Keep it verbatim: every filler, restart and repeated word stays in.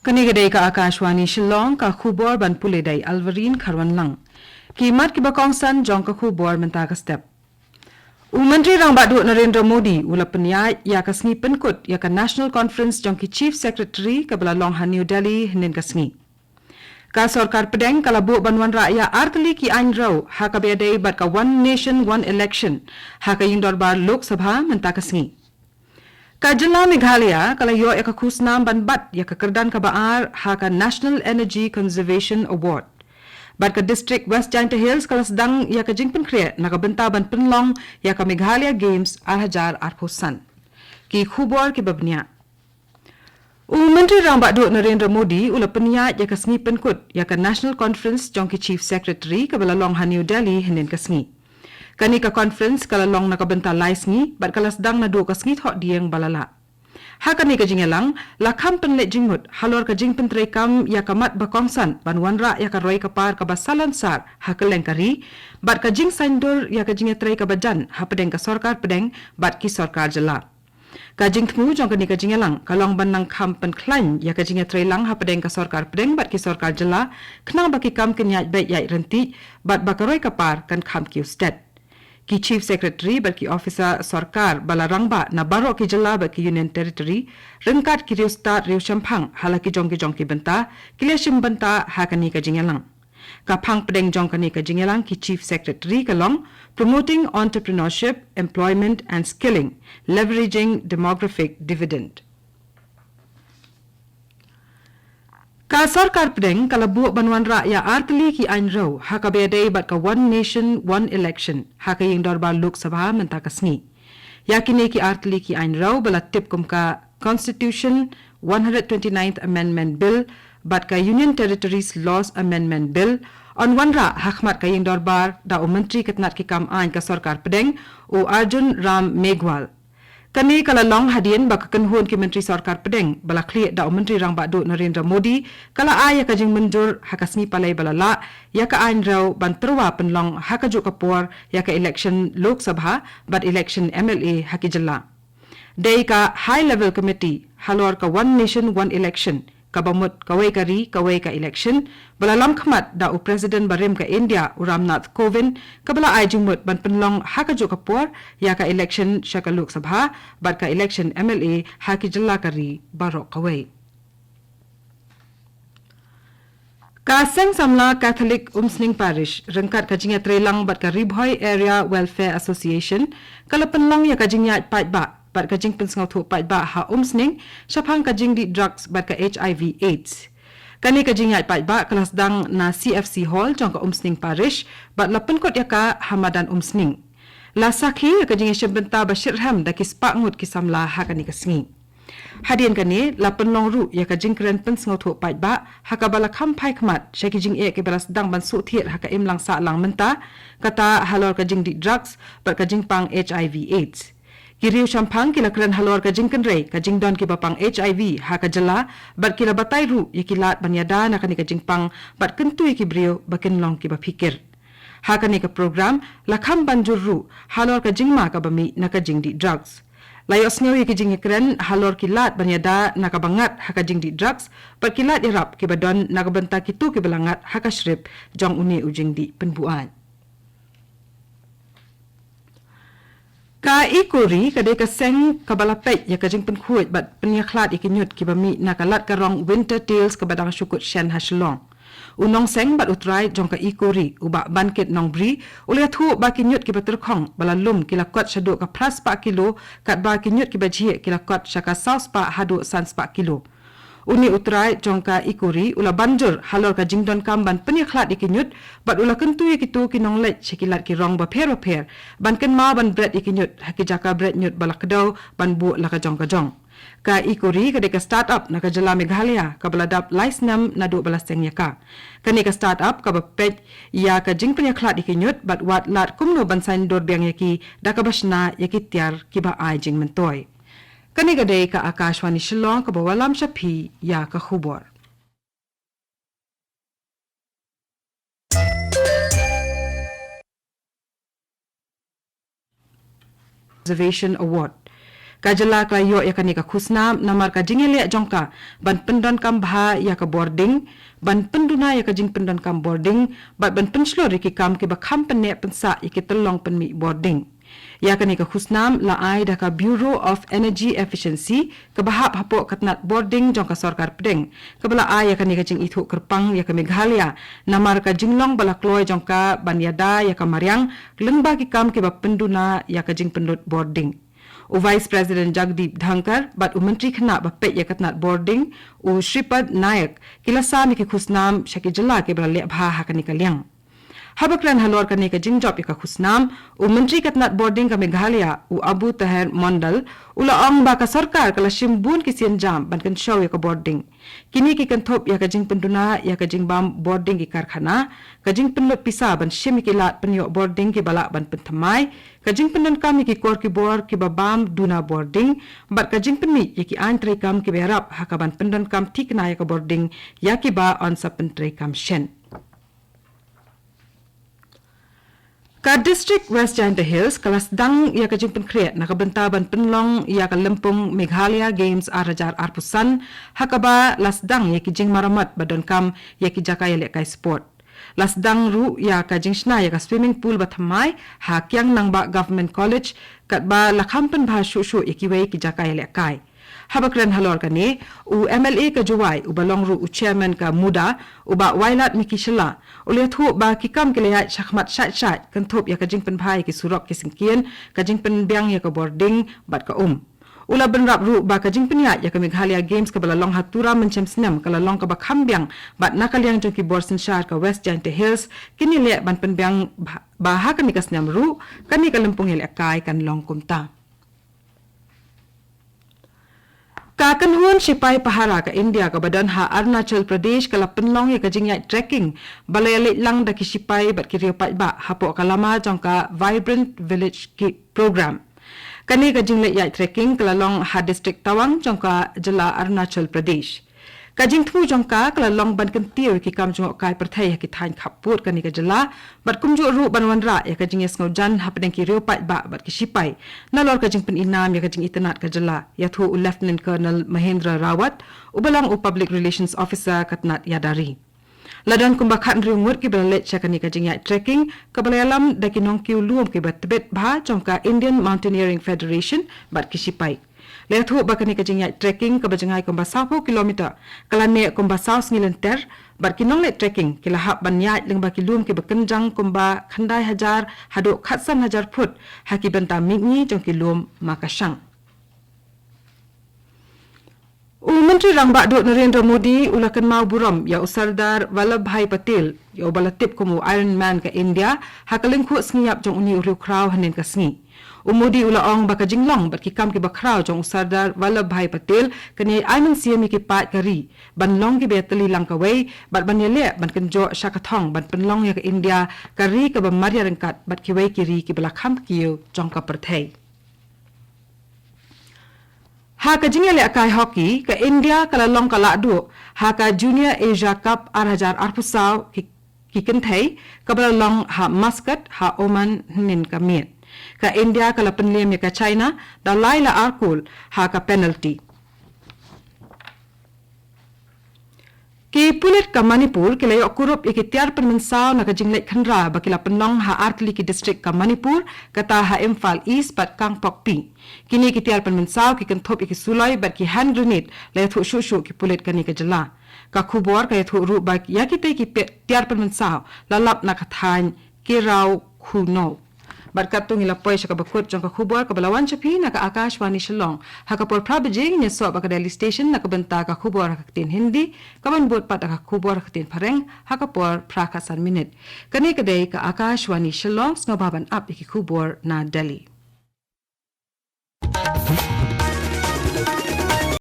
Kane ka dei ka Akashvani Shillong, ka khubor ban pule da i Alvarine Kharwanlang. Ki mat kiba kongsan jong ka khubor mynta ka step. U Myntri Rangbah Duh Narendra Modi u la pynïaid ïa ka sngi pynkut ïa ka National Conference jong ki Chief Secretary kaba la long ha New Delhi hynnin ka sngi. Ka sorkar pdeng ka la buh ban wanrah ïa artylli ki aiñ rew ha kaba ïadei bad ka One Nation One Election ha ka ïing dorbar Lok Sabha mynta ka sngi. Ka jylla Meghalaya ka la ïoh ïa ka khusnam ban bat ïa ka kyrdan kaba ar ha ka National Energy Conservation Award. Bad ka district West Jaintia Hills ka la sdang ïa ka jingpynkhreh na ka bynta ban pynlong ïa ka Meghalaya Games ar hajar arphew san. Ki khubor kiba bniah. U Myntri Rangbah Duh Narendra Modi u la pynïaid ïa ka sngi pynkut ïa ka National Conference jong ki Chief Secretary kaba la long ha New Delhi hynnin ka sngi. Kane ka conference ka la long na ka bynta lai sngi bad ka la sdang naduh ka sngi Thohdieng ba la lah. Ha kane ka jingïalang la kham pynleit jingmut halor ka jingpyntreikam ïa ka mat ba kongsan ban wanrah ïa ka roi ka par kaba salonsar ha kylleng ka ri bad ka jingsaiñdur ïa ka jingïatrei kaba jan hapdeng ka sorkar pdeng bad ki sorkar jylla. Ka jingthmu jong kane ka jingïalang ka long ban nang kham pynkhlaiñ ïa ka jingïatreilang hapdeng ka sorkar pdeng bad ki sorkar jylla khnang ba ki kam kin ïaid beit ïaid ryntih bad ba ka roi ka par kan kham kiew stet. Ki Chief Secretary bad ki officer sorkar ba la rangbah na baroh ki jylla bad ki Union Territory ryngkat ki riewstad riewshemphang ha la ki jong ki jong ki bynta ki la shim bynta ha kane ka jingïalang. Ka phang pdeng jong kane ka jingïalang ki Chief Secretary ka long Promoting Entrepreneurship, Employment and Skilling, Leveraging Demographic Dividend. Ka sorkar pdeng ka la buh ban wanrah ïa artylli ki aiñ rew ha kaba ïadei bad ka One Nation One Election ha ka ïing dorbar Lok Sabha mynta ka sngi. Ïa kine ki artylli ki aiñ rew ba la tip kum ka Constitution one hundred twenty-ninth Amendment Bill bad ka Union Territories Laws Amendment Bill yn wanrah ha khmat ka ïing dorbar da u Myntri ka tnat ki kam aiñ ka sorkar pdeng, u Arjun Ram Meghwal. Kane ka la long hadien ba ka kynhun ki myntri sorkar pdeng ba la khlieh da u Myntri Rangbah Duh Narendra Modi ka la ai ïa ka jingmynjur ha ka sngi Palei ba la lah ïa ka aiñ rew ban tyrwa pynlong ha kajuh ka por ïa ka election Lok Sabha bad election M L A ha ki jylla. Dei ka High Level Committee halor ka One Nation One Election kaba mut kawei ka ri kawei ka election ba la lam khmat da u President barim ka India u Ram Nath Kovind kaba la ai jingmut ban pynlong ha kajuh ka por ïa ka election sha ka Lok Sabha bad ka election M L A ha ki jylla ka ri baroh kawei. Ka Seng Samla Catholic Umsning Parish ryngkat ka jingïatreilang bad ka Ri Bhoi Area Welfare Association ka la pynlong ïa ka jingïaid paidbah bad ka jingpynsngewthuh paidbah ha Umsning shaphang ka jingdih drugs bad ka H I V AIDS. Kane ka jingïaid paidbah ka la sdang na C F C Hall jong ka Umsning Parish bad la pynkut ïa ka ha madan Umsning. La sakhi ïa ka jingïashim bynta ba shitrhem da ki spah ngut ki samla ha kane ka sngi. Hadien kane la pynlong ruh ïa ka jingkren pynsngewthuh paidbah ha kaba la kham phai khmat sha ki jingeh kiba la sdang ban shu thied ha ka imlang sahlang mynta, kata halor ka jingdih drugs bad ka jingpang H I V AIDS. Ki riewshemphang ki la kren halor ka jingkynrei ka jingdon kiba pang H I V ha ka jylla bad ki la batai ruh ïa ki lad ban ïada na kane ka jingpang bad kyntu ïa ki briew ba kin long kiba phikir. Ha kane ka program la kham ban jur ruh halor ka jingma kaba mih na ka jingdih drugs. La ïohsngew ïa ki jingïakren halor ki lad ban ïada na kaba ngat ha ka jingdih drugs bad ki lad ïarap kiba don na ka bynta kito kiba la ngat ha ka shrip jong une u jingdih pynbuaid. Ka Eco Ri ka dei ka seng kaba la peit ïa ka jingpynkhuid bad pynïakhlad ïa ki ñiut kiba mih na ka lad ka rong Winter Tales kaba dang shu kut shen ha Shillong. U nongseng bad u trai jong ka Eco Ri, u Bah Bankit Nongbri, u la ïathuh ba ki ñiut kiba tyrkhong ba la lum ki la kot shaduh ka phra spah kilo, katba ki ñiut kiba jhieh ki la kot sha ka saw spah haduh san spah kilo. Une u trai jong ka Eco Ri u la ban jur halor ka jingdonkam ban pynïakhlad ïa ki ñiut bad u la kyntu ïa kito ki nongleit sha ki lad ki rong bapher bapher ban kynmaw ban bret ïa ki ñiut ha ki jaka bret ñiut ba la kdew ban buh la ka jong ka jong. Ka Eco Ri ka dei ka start-up na ka jylla Meghalaya kaba la dap lai snem naduh ba la seng ïa ka. Kane ka start-up kaba peit ïa ka jingpynïakhlad ïa ki ñiut bad wad lad kumno ban saiñdur biang ïa ki da kaba shna ïa ki tiar kiba ai jingmyntoi. Kane ka dei ka Akashvani Shillong kaba wallam sha phi ïa ka khubor. Conservation Award. Ka jylla ka la ïoh ïa kane ka khusnam namar ka jingïaleh jong ka ban pyndonkam bha ïa ka bording, ban pynduna ïa ka jingpyndonkam bording, bad ban pynshlur ïa ki kam kiba kham pynneh pynsah ïa ki tyllong pynmih bording. Ïa kane ka khusnam la ai da ka Bureau of Energy Efficiency kaba hap hapoh ka tnat bording jong ka sorkar pdeng, kaba la ai ïa kane ka jingithuh kyrpang ïa ka Meghalaya namar ka jinglong ba la kloi jong ka ban ïada ïa ka mariang lyngba ki kam kiba pynduna ïa ka jingpynlut bording. U Vice President Jagdeep Dhankhar bad u Myntri Khynnah ba peit ïa ka tnat bording, u Shripad Nayak, ki la sam ïa ki khusnam sha ki jylla kiba la leh bha ha kane ka liang. Haba kren halor kane ka jingjop ïa ka khusnam, u Myntri ka tnat bording ka Meghalaya, u Abu Taher Mondal, u la ong ba ka sorkar ka la shim bun ki sienjam ban kynshew ïa ka bording. Kine ki kynthup ïa ka jingpynduna ïa ka jingbam bording ki karkhana, ka jingpynlut pisa ban shim ïa ki lad pynïoh bording kiba lah ban pynthymmai, ka jingpyndonkam ïa ki kor ki bor kiba bam duna bording, bad ka jingpynmih ïa ki aiñ treikam kiba ïarap ha ka ban pyndonkam thikna ïa ka bording ïa kiba yn sa pyntreikam shen. Ka District West Jaintia Hills ka la sdang ïa ka jingpynkhreh na ka bynta ban pynlong ïa ka lympung Meghalaya Games ar hajar arphew san, ha kaba la sdang ïa ki jingmaramot ba donkam ïa ki jaka ïalehkai sport. La sdang ruh ïa ka jingshna ïa ka swimming pool ba thymmai ha Kiang Nangbah Government College, katba la kham pynbha shuh shuh ïa kiwei ki jaka ïalehkai. Haba kren halor kane, u M L A ka Jowai, uba long ruh u chairman ka MUDA, u Bah Wailadmiki Shylla, u la ïathuh ba ki kam ki la ïaid shakhmat shait shait, kynthup ïa ka jingpynbha ïa ki surok ki syngkien, ka jingpynbiang ïa ka bording bad ka um. U la bynrap ruh ba ka jingpynïaid ïa ka Meghalaya Games kaba la long ha Tura mynshem snem ka la long kaba kham biang, bad na ka liang jong ki bor synshar ka West Jaintia Hills kin ïaleh ban pynbiang ba, ba ha kane ka snem ruh kane ka lympung ïalehkai kan long kumta. Ka kynhun shipai pahara ka India kaba don ha Arunachal Pradesh ka la pynlong ïa ka jingïaid trekking ba la ïaleit lang da ki shipai bad ki riew paidbah hapoh ka lama jong ka Vibrant Village ki program. Kane ka jingleit ïaid trekking ka la long ha district Tawang jong ka jylla Arunachal Pradesh. Ka jingthmu jong ka ka la long ban kyntiew ïa ki kam jngohkai pyrthei ha ki thaiñ khappud kane ka jylla, bad kumjuh ruh ban wanrah ïa ka jingïasngewjan hapdeng ki riew paidbah bad ki shipai nalor ka jingpyni nam ïa ka jingitynnad ka jylla, ïathuh u Lieutenant Colonel Mahendra Rawat, uba long u Public Relations Officer ka tnat ïada ri. La don kumba khathynriew ngut kiba la leit sha kane ka jingïaid trekking kaba la ïalam da ki nongkiew lum kiba tbit bha jong ka Indian Mountaineering Federation bad ki shipai. La ïathuh ba kane ka jingïaid trekking kaba jngai kumba sawphew kilometer ka la neh kumba saw sngi lynter, bad ki nongleit trekking ki la hap ban ïaid lyngba ki lum kiba kynjang kumba khyndai hajar haduh khatsan hajar phut ha ki bynta mihngi jong ki lum makashang. U Myntri Rangbah Duh Narendra Modi u la kynmaw burom ïa u Sardar Vallabhbhai Patel, ïa uba la tip kum u Iron Man ka India, ha ka lyngkhuh sngi ïap jong une u riewkhraw hynnin ka sngi. U Modi u la ong ba ka jinglong bad ki kam kiba khraw jong u Sardar Vallabhbhai Patel kan ïai ai mynsiem ïa ki paid ka ri ban long kiba ïatylli lang kawei, bad ban ïaleh ban kynjoh sha ka thong ban pynlong ïa ka India ka ri kaba mar ïaryngkat bad kiwei ki ri kiba la kham kiew jong ka pyrthei. Ha ka jingïalehkai hockey, ka India ka la long ka lahduh ha ka Junior Asia Cup ar hajar arphew saw ki, ki kynthei, kaba la long ha Muscat ha Oman hynnin ka miet. Ka India ka la pynlem ïa ka China da lai la ar kol ha ka penalty. Ki pulit ka Manipur ki la ïoh kurup ïa ki tiar pynmynsaw na ka jingleit khynra ba ki la pynlong ha artylli ki district ka Manipur, kata ha Imphal East bad Kangpokpi. Kine ki tiar pynmynsaw ki kynthup ïa ki suloi bad ki hand grenade, la ïathuh shuh shuh ki pulit kane ka jylla. Ka khubor ka ïathuh ruh ba ïa kitei ki pe-, tiar pynmynsaw la lap na ka thaiñ Keiraokhunou. Bad katto ngi la poi sha kaba kut jong ka khubor kaba la wan sha phi na ka Akashvani Shillong. Ha ka por phra baje ngin ïasoh bad ka Delhi Station na ka bynta ka khubor ha ka ktien Hindi, kaban bud pat da ka khubor ha ka ktien Phareng ha ka por phra khatsan minit. Kane ka dei ka Akashvani Shillong, sngewbha ban ap ïa ki khubor na Delhi.